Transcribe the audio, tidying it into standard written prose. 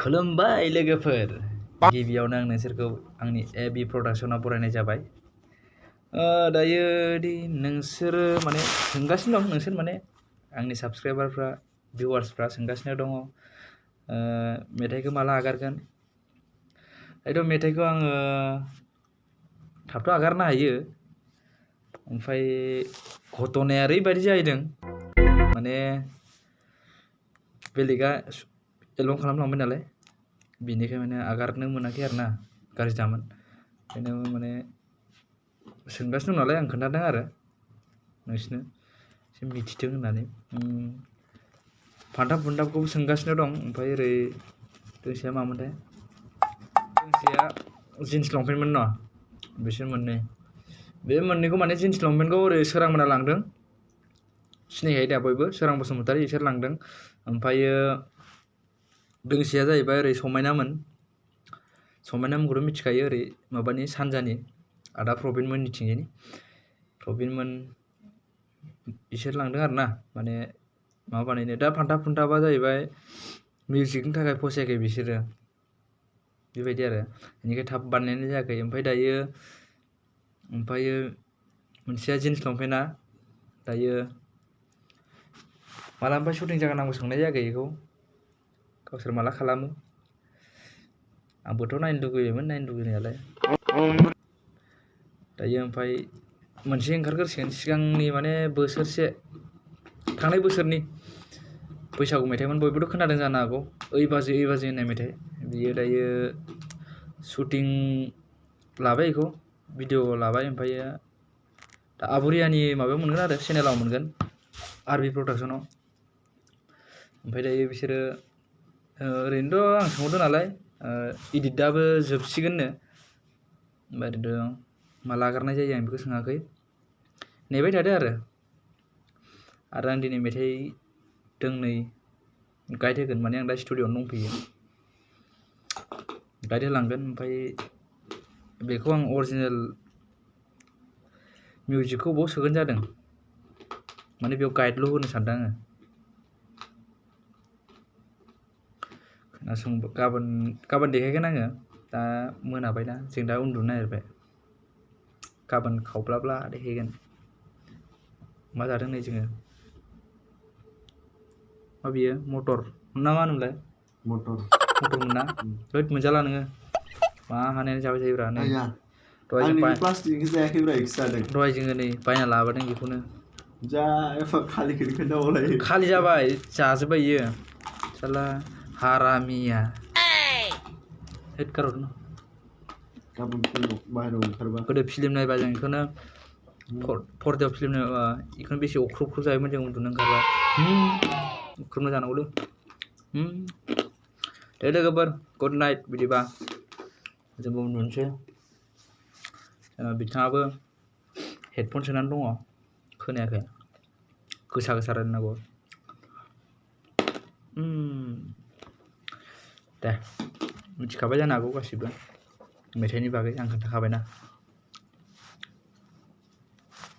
खुलुमबाय लोगोफोर, गिबियावनो आं नोंसोरखौ आंनि एबि प्रडाक्शनाव बरायनाय जाबाय। दायो दि नोंसोरो माने सोंगासिनो दं, नोंसोर माने आंनि साबस्क्राइबारफ्रा भिउवार्सफ्रा सोंगासिनो दङ मेथाइखौ माला आगारगोन। मेथाइखौ आङो थाबथ' आगारनो हायो, ओमफ्राय घटनाया ओरैबायदि जाहैदों माने बेलेगा एलबाम खालामलांबाय नालाय, बिनिखाय माने आगारनो मोनाखै आरो ना, गाज्रि जामोन। ओंखायनो माने सोंगासिनो दं नालाय आं खोन्थादों आरो नोंसिनो एसे मिथिथों होननानै। फान्थाब फुन्थाबखौबो सोंगासिनो दं, ओमफ्राय ओरै दोंसेया मामोनथाय, दोंसेया जिन्स लंपेन्टमोन न, बिसोर मोननै, बे मोननैखौ माने जिन्स लंपेन्टखौ ओरै सोरांमोना लांदों, सिनायखायो दा बयबो, सोरां बसुमतारी बिसोर लांदों। ओमफ्रायो दोंसेया जाहैबाय ओरै समायनामोनखौथ' मिथिखायो, ओरै माबानि सानजानि आदा प्रबिनमोननिथिंजायनि, प्रबिनमोन बिसोर लांदों आरो ना, माने माबा बानायनो। दा फान्थाब फुन्थाबा जाहैबाय मिउजिकनि थाखाय फसायाखै बिसोरो, बेबायदि आरो, बेनिखाय थाब बानायनाय जायाखै। ओमफ्रायो मोनसेया जिन्स लंपेन्टआ दायो मालानिफ्राय शुटिं जागोन आंबो सोंनाय जायाखै बेखौ, गावसोर माला खालामो। आंबोथ' नायनो लुगैयोमोन, नायनो लुगैनायालाय। दायो ओमफ्राय मोनसे ओंखारग्रोसिगोन सिगांनि, माने बोसोरसे, थांनाय बोसोरनि बैसागु मेथाइमोन, बयबोथ' खोनादों जानो हागौ, ओइ बाजै ओइ बाजै होननाय मेथाइ। बियो दायो शुटिं लाबाय, बेखौ भिडिअ लाबाय। ओमफ्रायो दा आबुरियानि माबायाव मोनगोन आरो चेनेलाव मोनगोन, आरबि प्रडाक्शनाव। ओमफ्राय दायो बिसोरो ओरैनोथ' आं सोंहरदों नालाय, इडिटआबो जोबसिगोननो, ओमफ्राय ओरैनोथ' माला आगारनाय जायो आं बेखौ सोङाखै, नेबाय थादो आरो आं दिनै मेथाइ दोंनै गाइड होगोन, माने आं दा स्टुडिअ'आवनो दंफैयो, गाइड होलांगोन। ओमफ्राय बेखौ आं अरिजिनेल मिउजिकखौ बबाव सोगोन जादों, माने बेयाव गाइडल' होनो सानदों आङो। खोनासं, गाबोन देखायगोन आङो, दा मोनाबायना, जों दा उन्दुनो नागिरबाय, गाबोन खावब्लाब्ला देखायगोन। मा जादों नै जोङो, मा बियो मटर ना मा होनोमोनलाय, मटरमोन ना, होद मोनजाला नोङो, मा हानायानो जाबाय थायोब्रा। नै दहाय जोङो नै बायना लाबोदों बेखौनो, खालि जाबाय, जाजोब्बाय इयो साला हारामिया। होद गारहरनो, गोदो फिल्म नायबा जों बेखौनो पर्दायाव फिल्म नायबा बेखौनो बेसे अख्रुब अख्रुब जायोमोन जों उन्दुनो ओंखारबा। अख्रुबना जानांगौलै। दे लोगोफोर, गुड नाइट। बिदिबा जोंबो उन्दुनोसै। बिथाङाबो हेडफन सोनानै दङ, खोनायाखै, गोसा गोसा रायलायनांगौ। दे मिथिखाबाय जानो हागौ गासिबो मेथाइनि बागै, आं खोन्थाखाबायना।